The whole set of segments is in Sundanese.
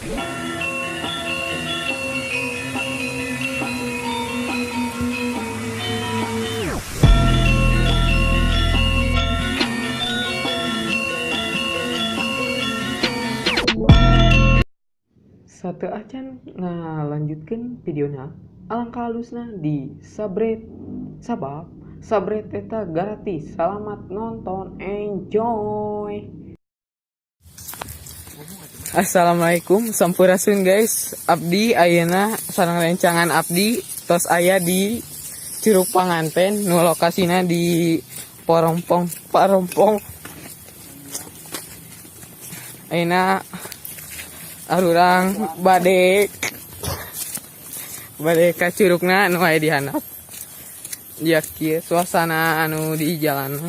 Sateuacan ngalanjutkeun videona, alangkah halusna di subscribe, sabab subscribe eta gratis. Selamat nonton, enjoy. Assalamualaikum, sampurasun guys. Abdi ayeuna sareng rencangan abdi tos aya di Curug Panganten nu lokasina di Porompong, Parompong. Ayeuna arurang bade bade ka curugna nu aya di handap. Ya, kieu suasana anu di jalan.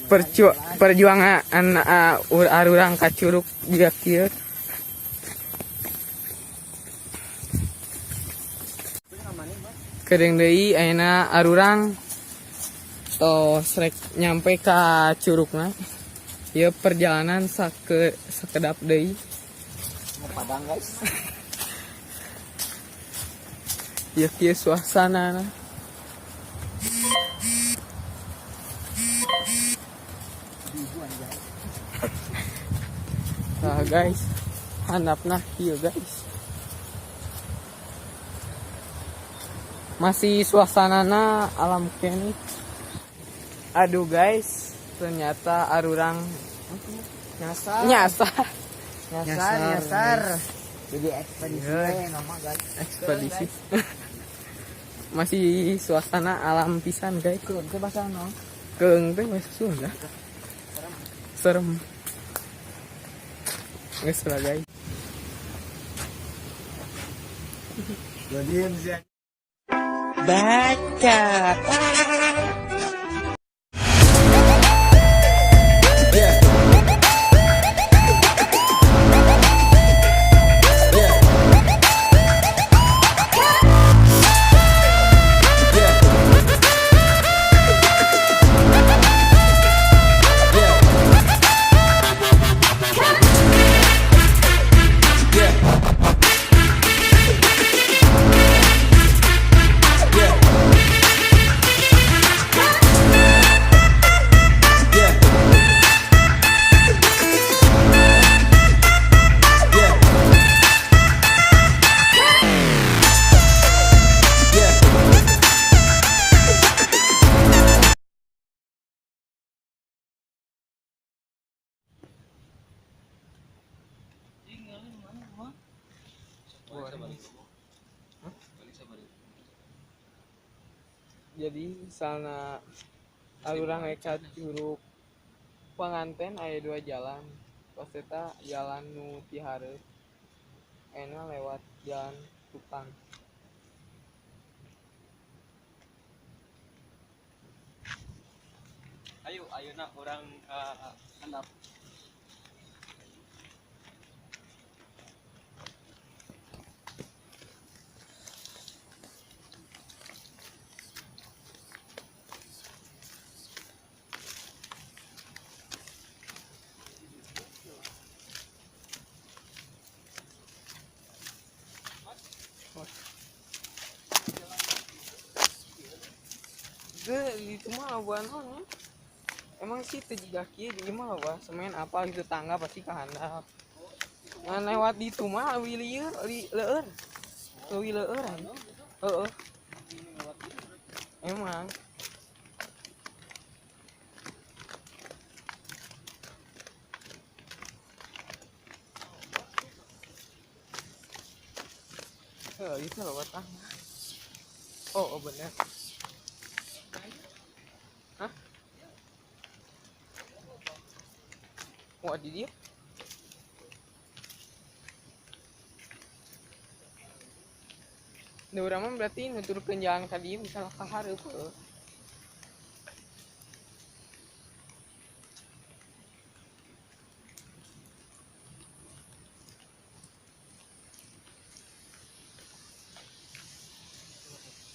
Perjuangan. Perjuangan arurang ka curug jiga kieu. Keudeung deui, ayeuna arurang tos rek nyampe ka curugna. Ieu perjalanan sakedap deui. Mau padang, guys. Ieu kieu suasana. Ibu anjay. Nah guys, handapna kieu, guys. Masih suasanana alam keneh. Aduh guys, ternyata arurang Nyasar. Nyasar. Nyasar, nyasar. Jadi ekspedisi we nama, guys. Ekspedisi. Masih suasana alam pisan, guys. Keun teh bahasa naon? Keung teh bahasa Sunda. Serem. Geus lah, guys. Diem sih. Baca. Jadi misalnya arurang rek ka Curug Panganten aya dua jalan. Pas eta jalan nu ti hareup. Ayeuna lewat jalan tukang. Ayo, ayeuna urang ka handap. Ge, itu mah loba naon ya? Emang sih teu jiga kieu di imah loba semen apa gitu, tangga pasti ka handap. Nah, lewat di itu mah leuwih lieur, leueur. Leuwih leueur anjing. Heeh. Emang. Heeh, itu loba tangga. Oh, oh bener. Hah? Wah, di dia. Da urang mah berarti nuturkeun jalan ka dieu misalnya ka hareup heueuh.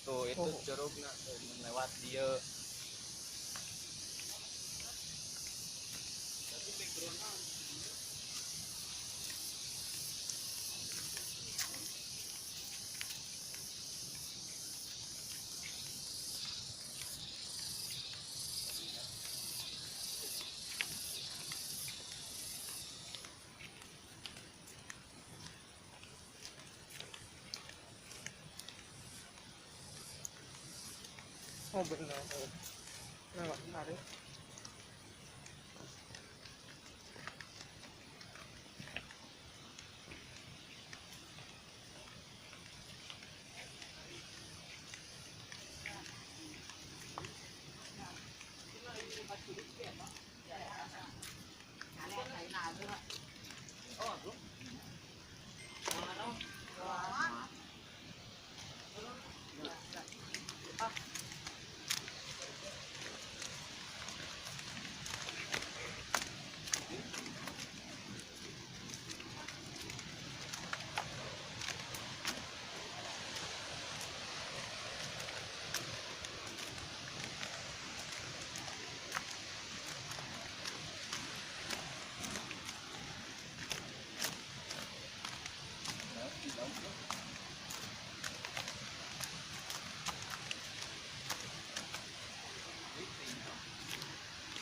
Tuh, itu Oh. curugna tuh lewat dia. Oh benar. Nah, benar ya.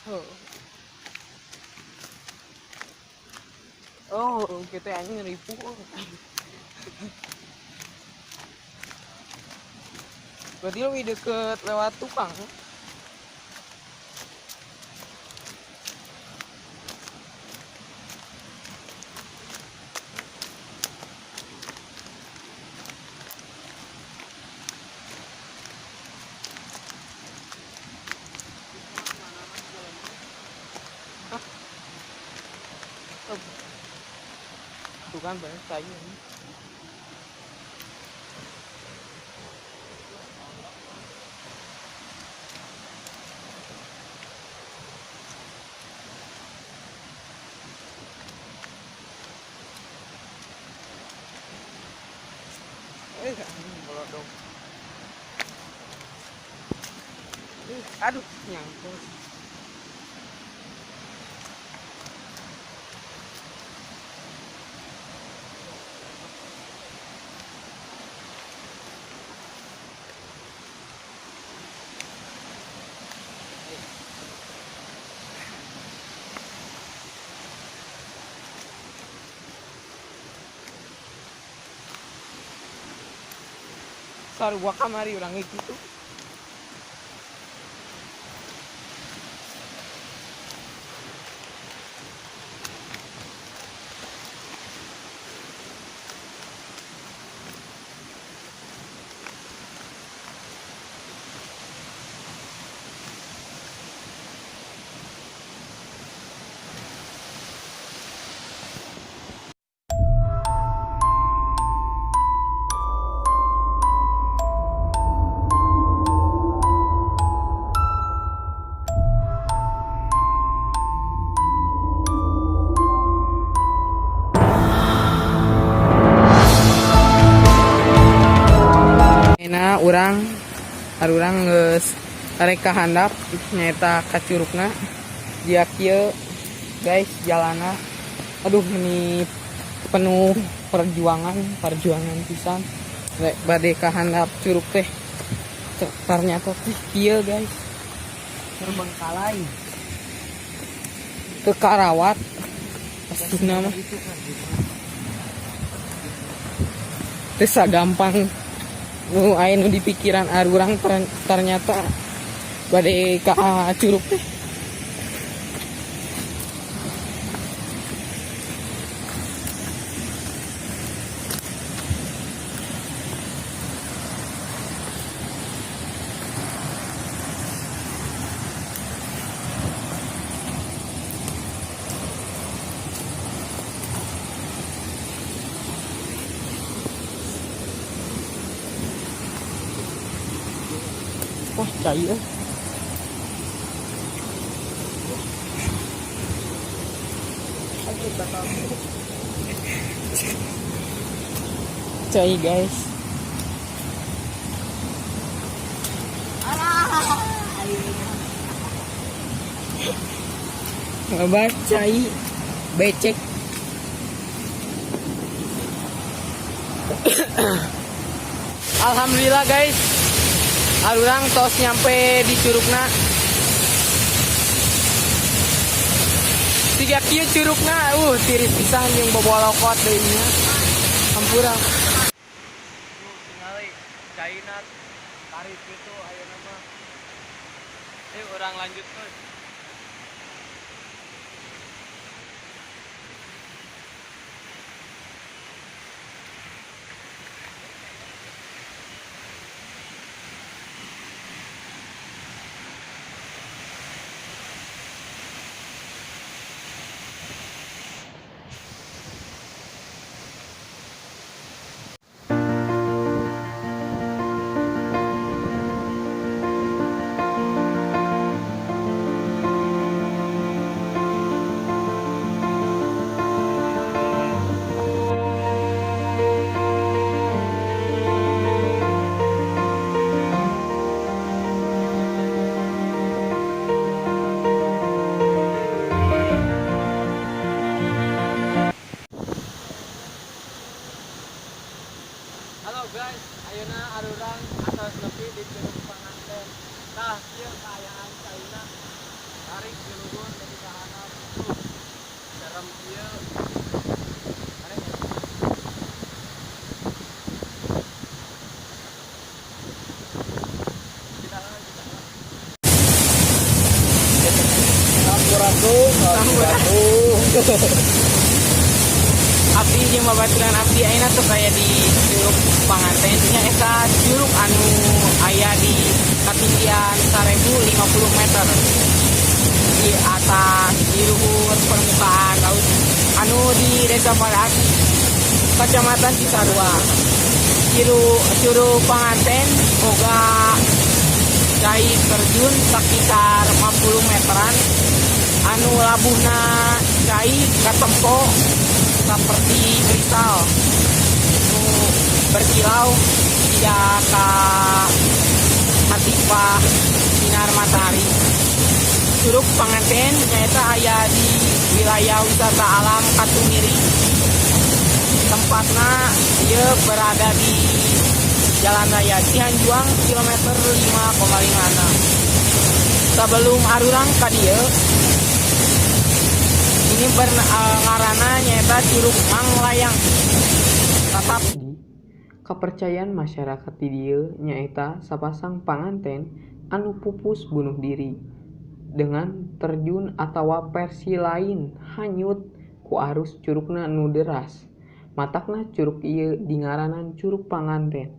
Oh. Oh, kita anjing ribu. Berarti lebih deket lewat tukang. Tuh kan banyak kayu ini. Dong. Aduh, nyangkut. Sarua kamari urang gitu. Nah, urang geus arek ka handap nyaeta ka curugna. Dia kieu guys jalana. Aduh, ini penuh perjuangan pisan. Rek bade ka handap curug teh. Ternyata teh kieu guys. Terbengkalai. Ke Karawat. Pastina mah. Teu sagampang nu aya nu di pikiran arurang, ternyata bade ka curug teh. Wah, cai euy. Cai guys. Ngebat cai. Becek. Alhamdulillah guys, arurang tos nyampe di curugna. Tiga kieu curugna, tiris pisan jeung bobolokot deui nya. Hampura. Tuh, tingali caina tarik itu ayeuna mah. Ayo urang lanjutkeun. Halo guys, ayeuna arurang atos nepi di Curug Panganten. Tah, ieu kaayaan caina tarik di luhur nepi ka handap. Tuh, serem ieu. Tarik ya. Kita kita. Sampurasun, sampurasun. Abdi jeung babaturan abdi ayeuna tuh aya di Curug Panganten, nya eta curug anu aya di ketinggian 1050 meter di atas di luhur permukaan laut anu di Desa Barat, Kecamatan Cisarua. Curug, Curug Panganten boga cai terjun sekitar 50 meteran anu labuhna cai katempo seperti kristal nu berkilau tidak ka katimpa sinar matahari. Curug Panganten nyaeta aya di wilayah wisata alam Katumiri. Tempatna ieu berada di Jalan Raya Cihanjuang kilometer 5,56. Sebelum arurang ka dieu, ini ngaranna nyaeta Curug Manglayang. Tetap kepercayaan masyarakat di dieu nyaeta sapasang panganten anu pupus bunuh diri dengan terjun atawa versi lain hanyut ku arus curugna nu deras. Matakna curug ieu dingaranan Curug Panganten.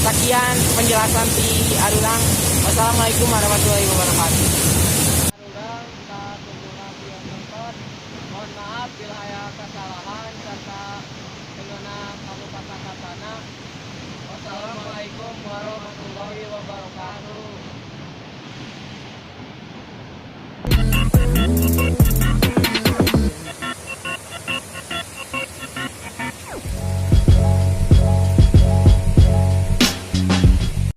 Sekian penjelasan ti arurang. Wassalamualaikum warahmatullahi wabarakatuh. Arurang satungguna penonton. Mohon maaf bila aya kesalahan serta dengan kamu kata-katana. Wassalamualaikum warahmatullahi wabarakatuh.